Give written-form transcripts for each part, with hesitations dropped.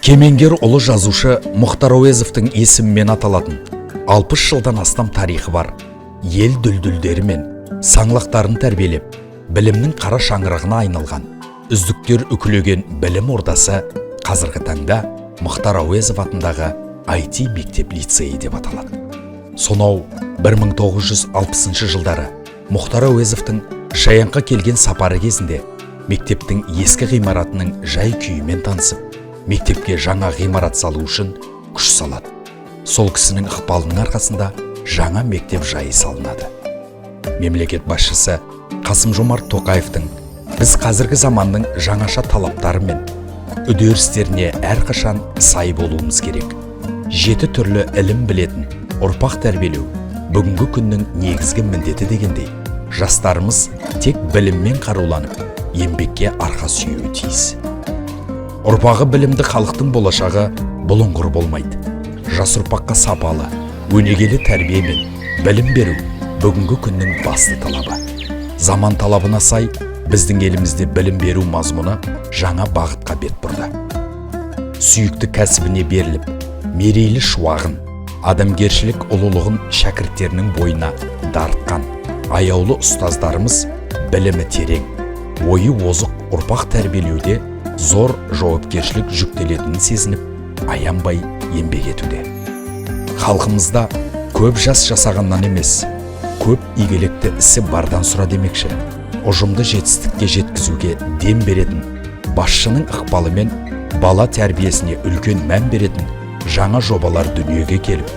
Кемеңгер ұлы жазушы Мұхтар Әуезовтің есімімен аталатын 60 жылдан астам тарихы бар ел дүлдүлдері мен саңлақтарын тәрбиелеп, білімнің қара шаңырағына айналған, үздіктер үкілеген білім ордасы қазіргі таңда Мұхтар Әуезов атындағы IT мектеп лицейі деп аталады. Сонау 1960 жылдары Мұхтар Әуезовтің Шаянға келген сапары кезінде мектептің ескі ғимаратының жай күйімен танысып, мектепке жаңа ғимарат салу үшін күш салады. Сол кісінің ықпалының арқасында жаңа мектеп жайы салынады. Мемлекет басшысы Қасым-Жомарт Тоқаевтың біз қазіргі заманның жаңаша талаптары мен үдерістеріне әрқашан сай болуымыз керек. Жеті түрлі ілім білетін ұрпақ тәрбиелеу бүгінгі күннің негізгі міндеті дегендей, жастарымыз тек біліммен қаруланып, еңбекке арқа сүйеуі тиіс. Ұрпағы білімді халықтың болашағы бұлыңғыр болмайды. Жас ұрпаққа сапалы, өнегелі тәрбие мен білім беру бүгінгі күннің басты талабы. Заман талабына сай біздің елімізде білім беру мазмұны жаңа бағытқа бет бұрды. Сүйікті кәсібіне беріліп, мерейлі шуағын, адамгершілік ұлылығын шәкірттерінің бойына дарытқан аяулы ұстаздарымыз білімі терең, ойы озық ұрпақ тәрбиелеуде зор жауапкершілік жүктелетінін сезініп, аянбай еңбек етуде. Халқымызда көп жас жасағаннан емес, көп игілікті ісі бардан сұра демекші, ұжымды жетістікке жеткізуге дем беретін, басшының ықпалымен бала тәрбиесіне үлкен мән беретін жаңа жобалар дүниеге келіп,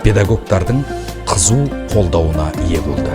педагогтардың қызу қолдауына ие болды.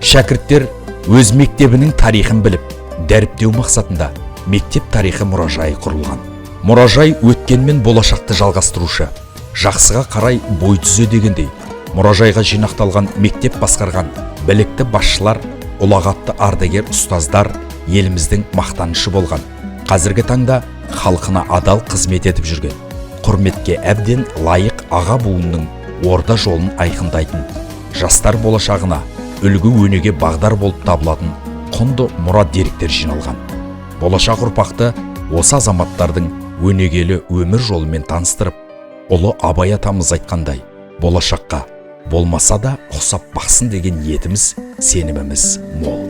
Шәкірттер өз мектебінің тарихын біліп, дәріптеу мақсатында мектеп тарихы мұражайы құрылған. Мұражай өткен мен болашақты жалғастырушы, жақсыға қарай бой түзе дегендей, мұражайға жинақталған мектеп басқарған білікті басшылар, ұлағатты ардагер ұстаздар еліміздің мақтанышы болған, қазіргі таңда халқына адал қызмет етіп жүрген, құрметке әбден лайық аға буынның орда жолын айқындайтын, жастар болашағына үлгі өнеге бағдар болып табылатын құнды мұра деректер жиналған. Болашақ ұрпақты осы азаматтардың өнегелі өмір жолымен таныстырып, ұлы Абай атамыз айтқандай, болашаққа болмаса да ұқсап бақсын деген ниетіміз, сеніміміз мол.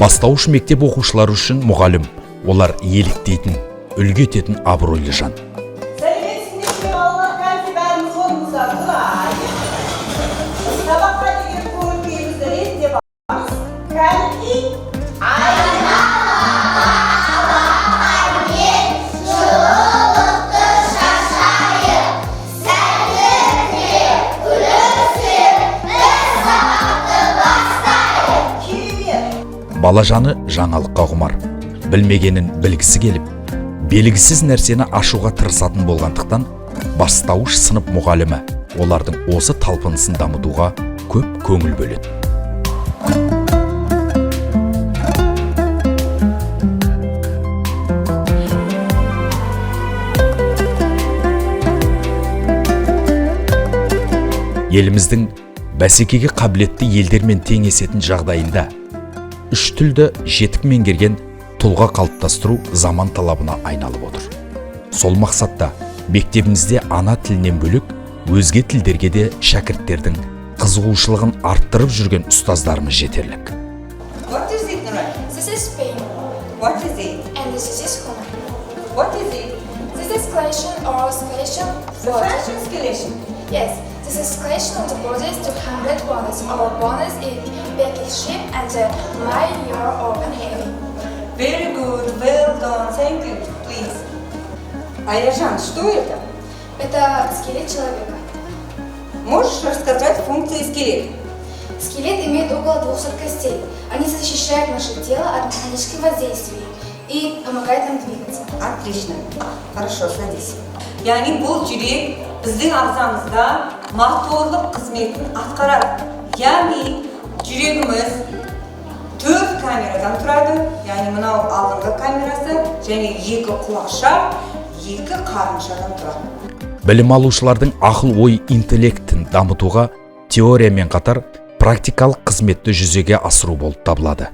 Бастауыш мектеп оқушылары үшін мұғалім, олар еліктейтін, үлгі ететін абыройлы жан. Сәлеметсіздер ме, балалар? Кәнекей, бәріміз орнымыздан тұрайық. Сабаққа деген көңіл күйімізді реттеп аламыз. Кәнекей, керемет. Бала жаны жаңалыққа құмар, білмегенін білгісі келіп, белгісіз нәрсені ашуға тырысатын болғандықтан, бастауыш сынып мұғалімі олардың осы талпынысын дамытуға көп көңіл бөледі. Еліміздің бәсекеге қабілетті елдермен теңесетін жағдайында үш тілді жетік меңгерген тұлға қалыптастыру заман талабына айналып отыр. Сол мақсатта мектебімізде ана тілінен бөлек өзге тілдерге де шәкірттердің қызығушылығын арттырып жүрген ұстаздарымыз жетерлік. What is it, Nuray? This is Spain, What is it? And this is Human. What is it? This is creation or skeleton The body. Fashion skeleton. Yes, this is creation of the bodies 200 bodies. Our bodies is big shape and the my your open heavy. Very good, well done, thank you, please. Аяжан, что это? Это скелет человека. Можешь рассказать функции скелета? Скелет имеет около 200 костей. Они защищают наше тело от механических воздействий и помогают нам двигаться. Отлично. Хорошо, садись. Яғни бұл жүрек біздің ағзамызда моторлық қызметін атқарады. Яғни жүрегіміз төрт камерадан тұрады. Яғни мынау алдыңғы камерасы және екі құлақша, екі қарыншадан тұрады. Білім алушылардың ақыл ой интеллектін дамытуға теориямен қатар практикалық қызметті жүзеге асыру болып табылады.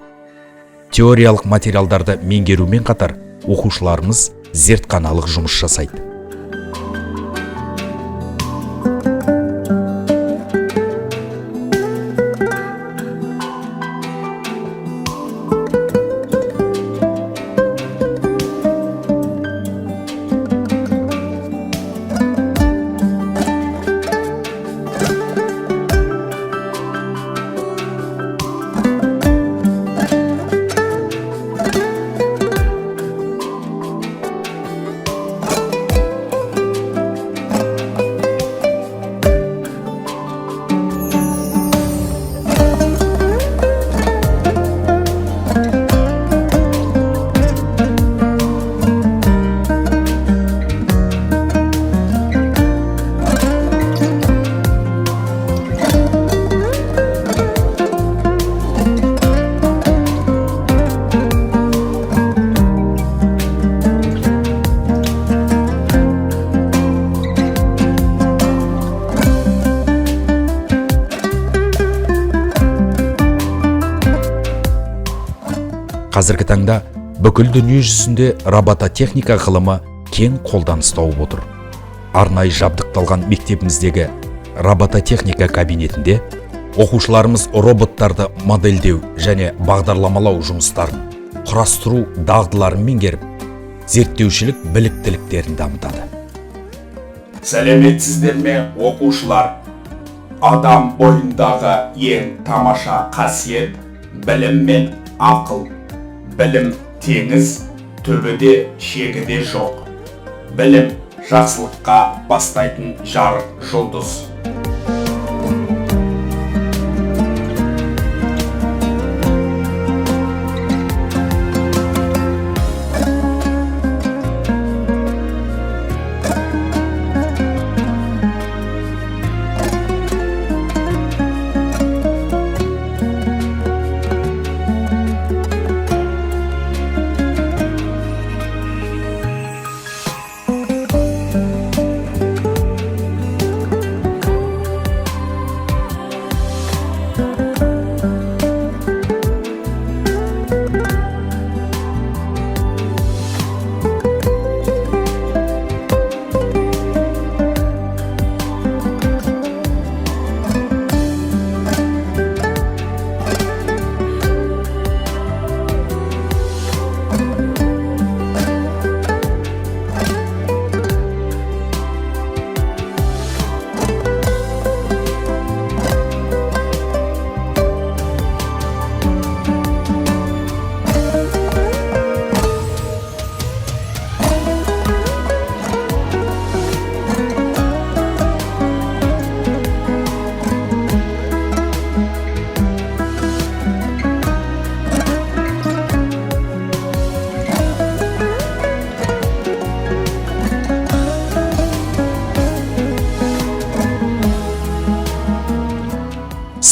Теориялық материалдарды меңгерумен қатар оқушыларымыз зертханалық жұмыс жасайды. Қазіргі таңда бүкіл дүние жүзінде робототехника ғылымы кең қолданыс тауып отыр. Арнайы жабдықталған мектебіміздегі робототехника кабинетінде оқушыларымыз роботтарды модельдеу және бағдарламалау жұмыстарын құрастыру дағдыларын меңгеріп, зерттеушілік біліктіліктерін дамытады. Сәлеметсіздер ме, оқушылар! Адам бойындағы ең тамаша қасиет – білім мен ақыл. Білім – теңіз, түбі де, шегі де жоқ. Білім – жақсылыққа бастайтын жарық жұлдыз.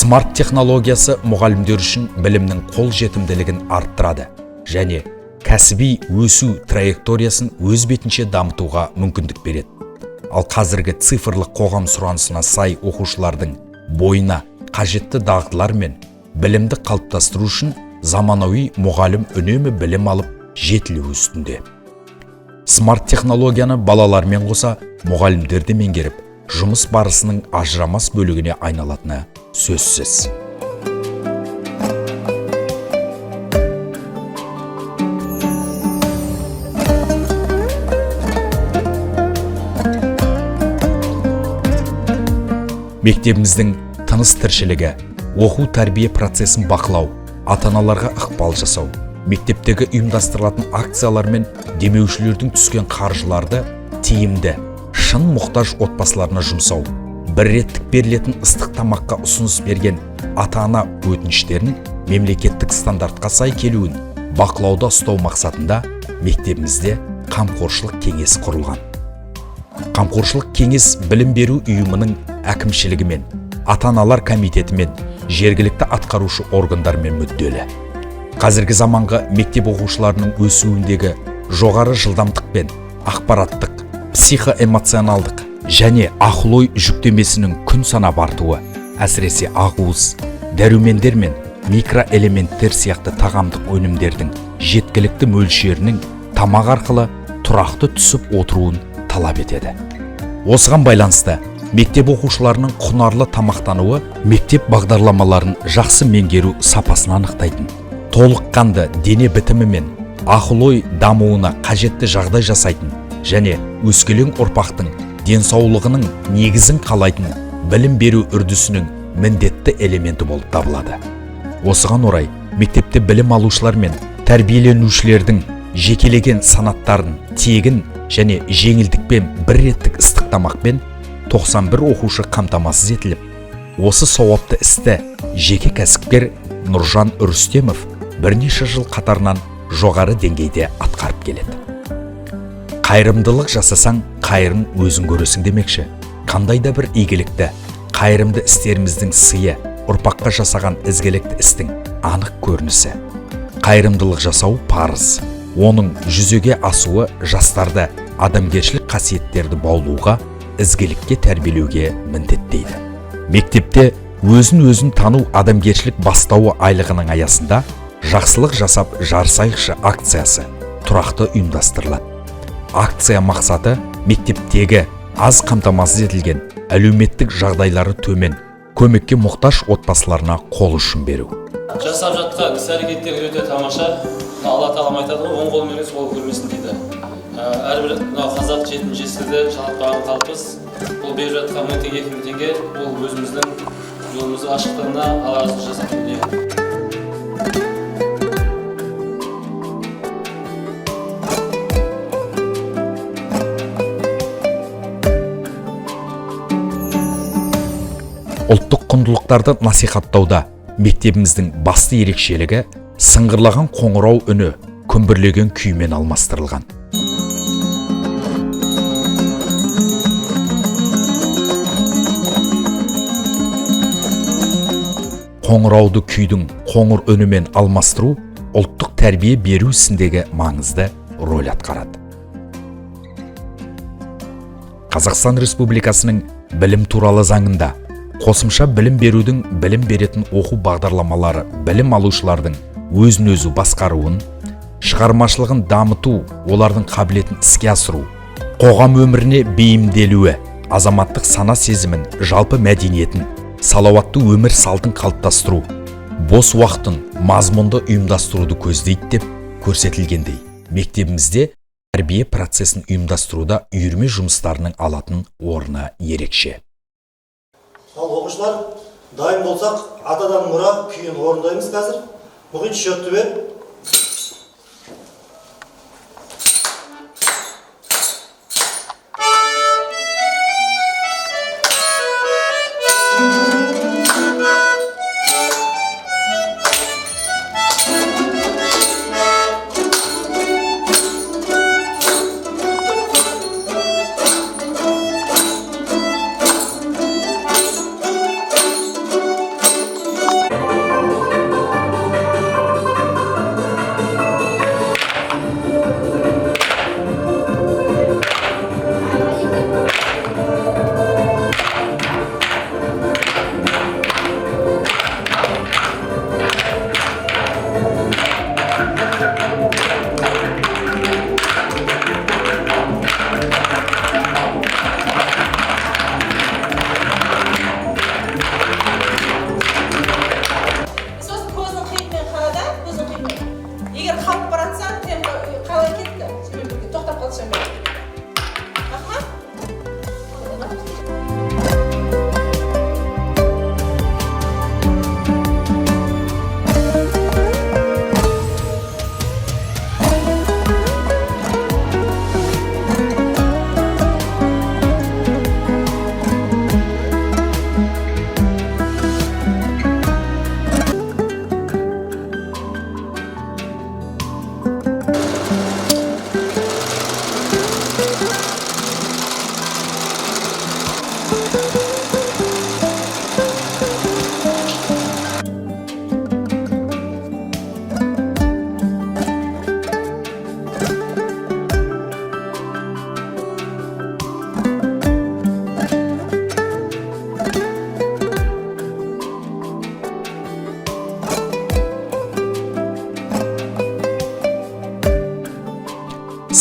Смарт технологиясы мұғалімдер үшін білімнің қол жетімділігін арттырады және кәсіби өсу траекториясын өз бетінше дамытуға мүмкіндік береді. Ал қазіргі цифрлық қоғам сұранысына сай оқушылардың бойына қажетті дағдылар мен білімді қалыптастыру үшін заманауи мұғалім үнемі білім алып жетілу үстінде. Смарт технологияны балалармен қоса мұғалімдер де меңгеріп, жұмыс барысының ажырамас бөлігіне айналатыны сөзсіз. Мектебіміздің тыныс тіршілігі, оқу тәрбие процесін бақылау, ата-аналарға ықпал жасау, мектептегі ұйымдастырылатын акциялар мен демеушілердің түскен қаржыларды тиімді, шын мұқтаж отбасыларына жұмсау, бір реттік берілетін ыстық тамаққа ұсыныс берген ата-ана өтініштерін мемлекеттік стандартқа сай келуін бақылауда ұстау мақсатында мектебімізде қамқоршылық кеңес құрылған. Қамқоршылық кеңес білім беру ұйымының әкімшілігімен, ата-аналар комитетімен, жергілікті атқарушы органдармен мүдделі. Қазіргі заманғы мектеп оқушыларының өсуіндегі жоғары жылдамдықпен ақпараттық, психоэмоционалдық және ақыл-ой жүктемесінің күн санап артуы, әсіресе ақуыз, дәрумендер мен микроэлементтер сияқты тағамдық өнімдердің жеткілікті мөлшерінің тамақ арқылы тұрақты түсіп отыруын талап етеді. Осыған байланысты мектеп оқушыларының құнарлы тамақтануы мектеп бағдарламаларын жақсы меңгеру сапасын анықтайтын, толыққанды дене бітімі мен ақыл-ой дамуына қажетті жағдай жасайтын және өскелең ұрпақтың денсаулығының негізін қалайтын білім беру үрдісінің міндетті элементі болып табылады. Осыған орай мектепте білім алушылар мен тәрбиеленушілердің жекелеген санаттарын тегін және жеңілдікпен бір реттік ыстық тамақпен 91 оқушы қамтамасыз етіліп, осы сауапты істі жеке кәсіпкер Нұржан Үрістемов бірнеше жыл қатарынан жоғары деңгейде атқарып келеді. Қайырымдылық жасасаң, қайырын өзің көресің демекші. Қандай да бір игілікті, қайырымды істеріміздің сыйы ұрпаққа жасаған ізгілікті істің анық көрінісі. Қайырымдылық жасау парыз. Оның жүзеге асуы жастарды адамгершілік қасиеттерді баулуға, ізгілікке тәрбиелеуге міндеттейді. Мектепте өзін-өзін тану адамгершілік бастауы айлығының аясында жақсылық жасап жарысайықшы акциясы тұрақты ұйымдастырылады. Акция мақсаты мектептегі аз қамтамасыз етілген, әлеуметтік жағдайлары төмен, көмекке мұқтаж отбасыларына қол ұшын беру. Жасап жатқан іс-әрекеттер өте тамаша. Алла тағалам айтады ғой, оң қолмен берген сол көрмесін дейді. Әрбір мынау қазақ жетім жесірді жалатпаған қалыппыз. Бұл беріп жатқан 1000 теңге, 2000 теңге ол өзіміздің жолымызды ашықтығына Алла разы жасайтын дүние. Ұлттық құндылықтарды насихаттауда мектебіміздің басты ерекшелігі сыңғырлаған қоңырау үні күмбірлеген күймен алмастырылған. Қоңырауды күйдің қоңыр үнімен алмастыру ұлттық тәрбие беру ісіндегі маңызды роль атқарады. Қазақстан Республикасының білім туралы заңында қосымша білім берудің білім беретін оқу бағдарламалары білім алушылардың өзін-өзі басқаруын, шығармашылығын дамыту, олардың қабілетін іске асыру, қоғам өміріне бейімделуі, азаматтық сана сезімін, жалпы мәдениетін, салауатты өмір салтын қалыптастыру, бос уақытын мазмұнды ұйымдастыруды көздейді деп көрсетілгендей, мектебімізде тәрбие процесін ұйымдастыруда үйірме жұмыстарының алатын орны ерекше. Ал оқушылар, дайын болсақ, атадан мұра күйін орындаймыз қазір. Мұхит, счетті бер.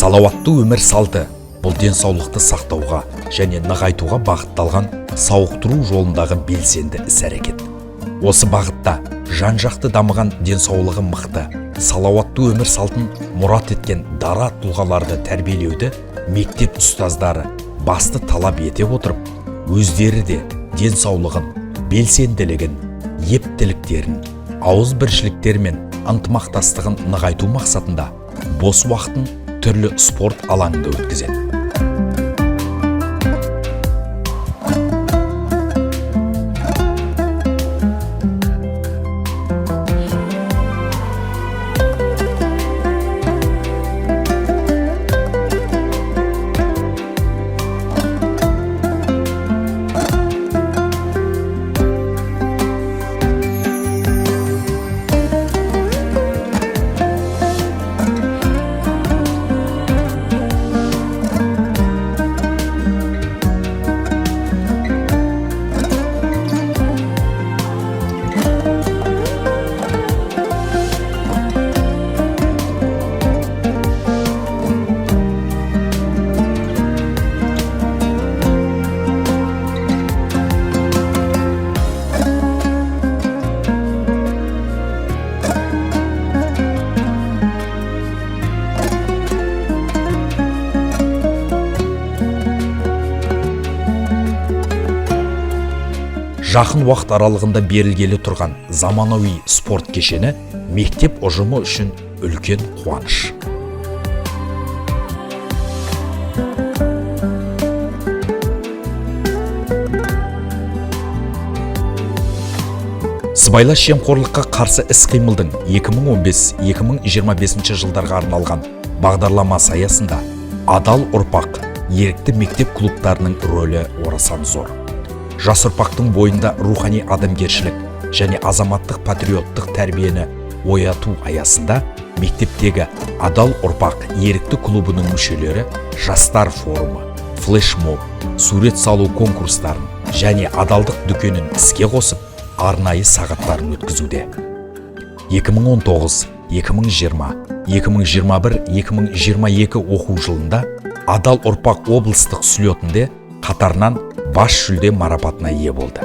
Салауатты өмір салты – бұл денсаулықты сақтауға және нығайтуға бағытталған сауықтыру жолындағы белсенді іс-әрекет. Осы бағытта жан-жақты дамыған, денсаулығы мықты, салауатты өмір салтын мұрат еткен дара тұлғаларды тәрбиелеуді мектеп ұстаздары басты талап ете отырып, өздері де денсаулығын, белсенділігін, ептіліктерін, ауызбіршіліктері мен ынтымақтастығын нығайту мақсатында бос уақытын түрлі спорт алаңында өткізеді. Жақын уақыт аралығында берілгелі тұрған заманауи спорт кешені мектеп ұжымы үшін үлкен қуаныш. Сыбайлас жемқорлыққа қарсы іс-қимылдың 2015-2025 жылдарға арналған бағдарламасы аясында «Адал ұрпақ» ерікті мектеп клубтарының рөлі орасан зор. Жас ұрпақтың бойында рухани, адамгершілік және азаматтық, патриоттық тәрбиені ояту аясында мектептегі «Адал ұрпақ» ерікті клубының мүшелері жастар форумы, флешмоб, сурет салу конкурстарын және адалдық дүкенін іске қосып, арнайы сағаттарын өткізуде. 2019, 2020, 2021, 2022 оқу жылында «Адал ұрпақ» облыстық слетінде қатарынан бас жүлде марапатына ие болды.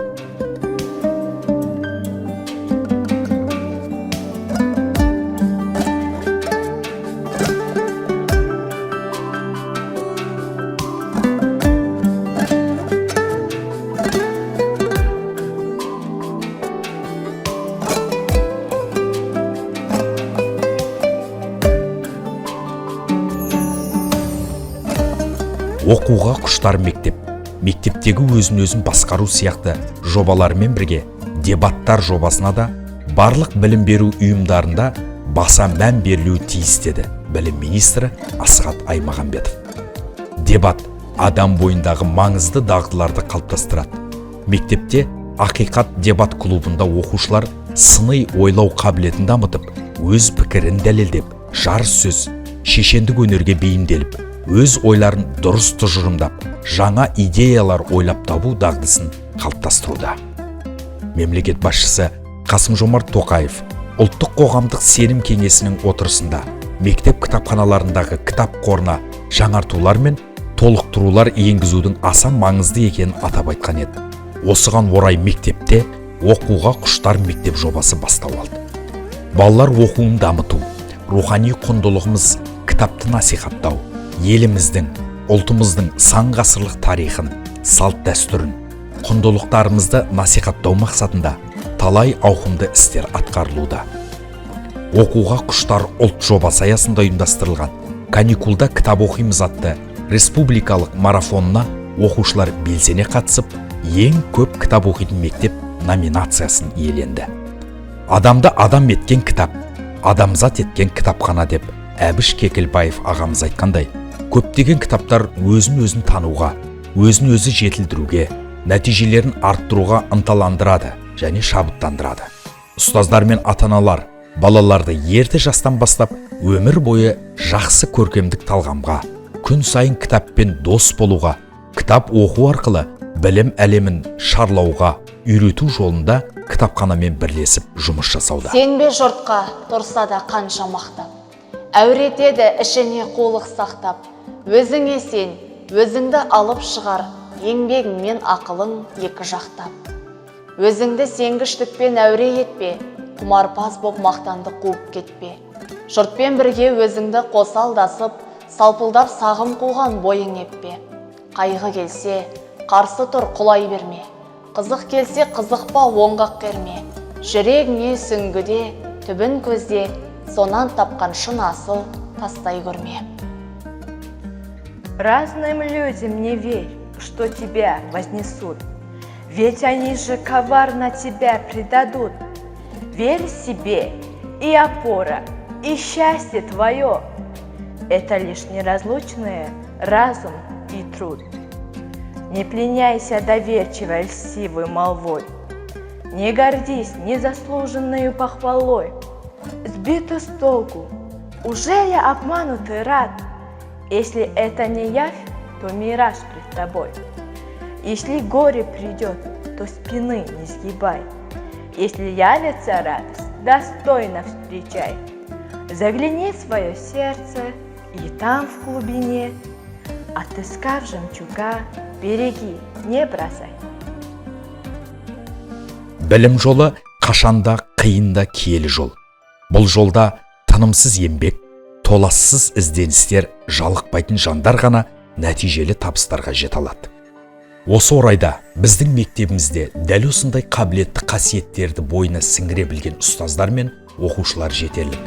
Оқуға құштар мектеп, мектептегі өзін өзін басқару сияқты жобалармен бірге дебаттар жобасына да барлық білім беру ұйымдарында баса мән берілуі тиіс, деді білім министрі Асхат Аймағамбетов. Дебат адам бойындағы маңызды дағдыларды қалыптастырады. Мектепте «Ақиқат» дебат клубында оқушылар сыни ойлау қабілетін дамытып, өз пікірін дәлелдеп, жарыс сөз, шешендік өнерге бейімделіп, өз ойларын дұрыс тұжырымдап, жаңа идеялар ойлап табу дағдысын қалыптастыруда. Мемлекет басшысы Қасым Жомарт Тоқаев Ұлттық қоғамдық сенім кеңесінің отырысында мектеп кітапханаларындағы кітап қорына жаңартулар мен толықтырулар енгізудің аса маңызды екенін атап айтқан еді. Осыған орай мектепте «Оқуға құштар мектеп» жобасы бастау алды. Балалар оқуын дамыту, рухани құндылығымыз кітапты насихаттау, еліміздің, ұлтымыздың сан ғасырлық тарихын, салт дәстүрін, құндылықтарымызды насихаттау мақсатында талай ауқымды істер атқарылуда. «Оқуға құштар ұлт» жобасы аясында ұйымдастырылған «Каникулда кітап оқимыз» атты республикалық марафонына оқушылар белсене қатысып, «Ең көп кітап оқитын мектеп» номинациясын иеленді. Адамды адам еткен кітап, адамзат еткен кітапхана деп Әбіш Кекілбаев ағамыз айтқандай, көптеген кітаптар өзін өзін тануға, өзін өзі жетілдіруге, нәтижелерін арттыруға ынталандырады және шабыттандырады. Ұстаздар мен ата аналар балаларды ерте жастан бастап өмір бойы жақсы көркемдік талғамға, күн сайын кітаппен дос болуға, кітап оқу арқылы білім әлемін шарлауға үйрету жолында кітапханамен бірлесіп жұмыс жасауда. Сенбе жұртқа, тұрса да қанша мақтап. Әуретеді ішіне қулық сақтап. Өзіңе сен, өзіңді алып шығар, еңбегің мен ақылың екі жақтап. Өзіңді сенгіштікпен әуре етпе, құмарпаз боп мақтанды қуып кетпе. Жұртпен бірге өзіңді қоса алдасып, салпылдап сағым қуған бойың еппе. Қайғы келсе, қарсы тұр, құлай берме. Қызық келсе, қызықпа, оңғақ керме. Жүрегіңе сүңгіде, түбін көзде, сонан тапқан шын асыл тастай көрме. Разным людям не верь, что тебя вознесут, ведь они же коварно тебя предадут. Верь себе, и опора, и счастье твое — это лишь неразлучные разум и труд. Не пленяйся доверчивой льстивой молвой, не гордись незаслуженною похвалой. Сбитый с толку, уже ли обманутый рад? Если это не явь, то мираж пред тобой. Если горе придет, то спины не сгибай. Если явится радость, достойно встречай. Загляни в свое сердце, и там в глубине, отыскав жемчуга, береги, не бросай. Білім жолы қашанда қиын да киелі жол. Бұл жолда тынымсыз еңбек, толассыз ізденістер, жалықпайтын жандар ғана нәтижелі табыстарға жете алады. Осы орайда біздің мектебімізде дәл осындай қабілетті қасиеттерді бойына сіңіре білген ұстаздар мен оқушылар жетерлік.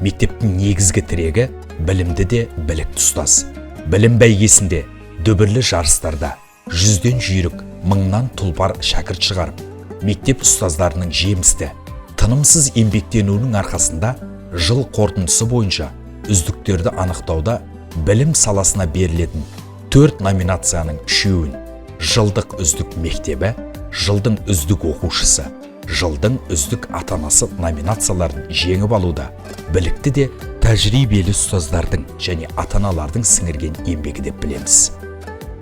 Мектептің негізгі тірегі — білімді де білікті ұстаз. Білім бәйгесінде, дүбірлі жарыстарда жүзден жүйрік, мыңнан тұлпар шәкірт шығарып, мектеп ұстаздарының жемісті, тынымсыз еңбектенуінің арқасында жыл қорытындысы бойынша үздіктерді анықтауда білім саласына берілетін төрт номинацияның үшеуін: жылдық үздік мектебі, жылдың үздік оқушысы, жылдың үздік ата анасы номинацияларын жеңіп алуда білікті де тәжірибелі ұстаздардың және ата аналардың сіңірген еңбегі деп білеміз.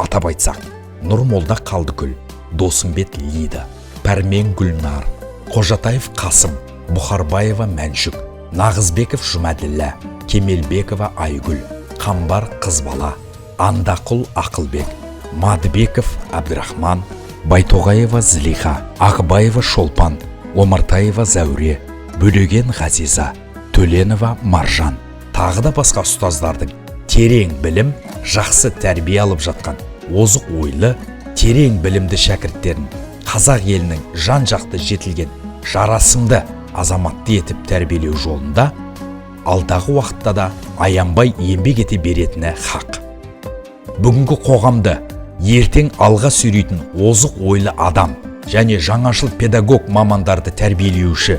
Атап айтсақ, Нұрмолда Қалдыкүл, Досымбет Лида, Пәрмен Гүлнар, Қожатаев Қасым, Бұхарбаева Мәншүк, Нағызбеков Жұмәділлә, Кемелбекова Айгүл, Қамбар Қызбала, Андақұл Ақылбек, Мадыбеков Әбдірахман, Байтоғаева Зілиха, Ағыбаева Шолпан, Омартаева Зәуре, Бөлеген Ғазиза, Төленова Маржан, тағы да басқа ұстаздардың терең білім, жақсы тәрбие алып жатқан озық ойлы, терең білімді шәкірттерін Қазақ елінің жан жақты жетілген, жарасымды азаматты етіп тәрбиелеу жолында алдағы уақытта да аянбай еңбек ете беретіні хақ. Бүгінгі қоғамды ертең алға сүйрейтін озық ойлы адам және жаңашыл педагог мамандарды тәрбиелеуші,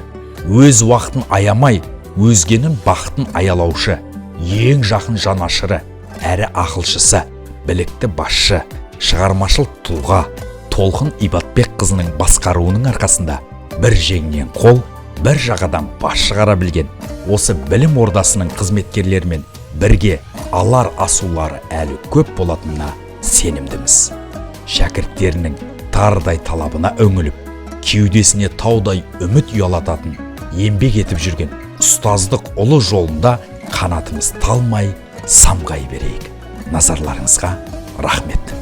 өз уақытын аямай өзгенің бақытын аялаушы, ең жақын жанашыры әрі ақылшысы, білікті басшы, шығармашыл тұлға Толқын Ибатбекқызының басқаруының арқасында бір жеңнен қол, бір жағадан бас шығара білген осы білім ордасының қызметкерлерімен бірге алар асулары әлі көп болатынына сенімдіміз. Шәкірттерінің тарыдай талабына үңіліп, кеудесіне таудай үміт ұялататын еңбек етіп жүрген ұстаздық ұлы жолында қанатымыз талмай самғай берейік. Назарларыңызға рахмет.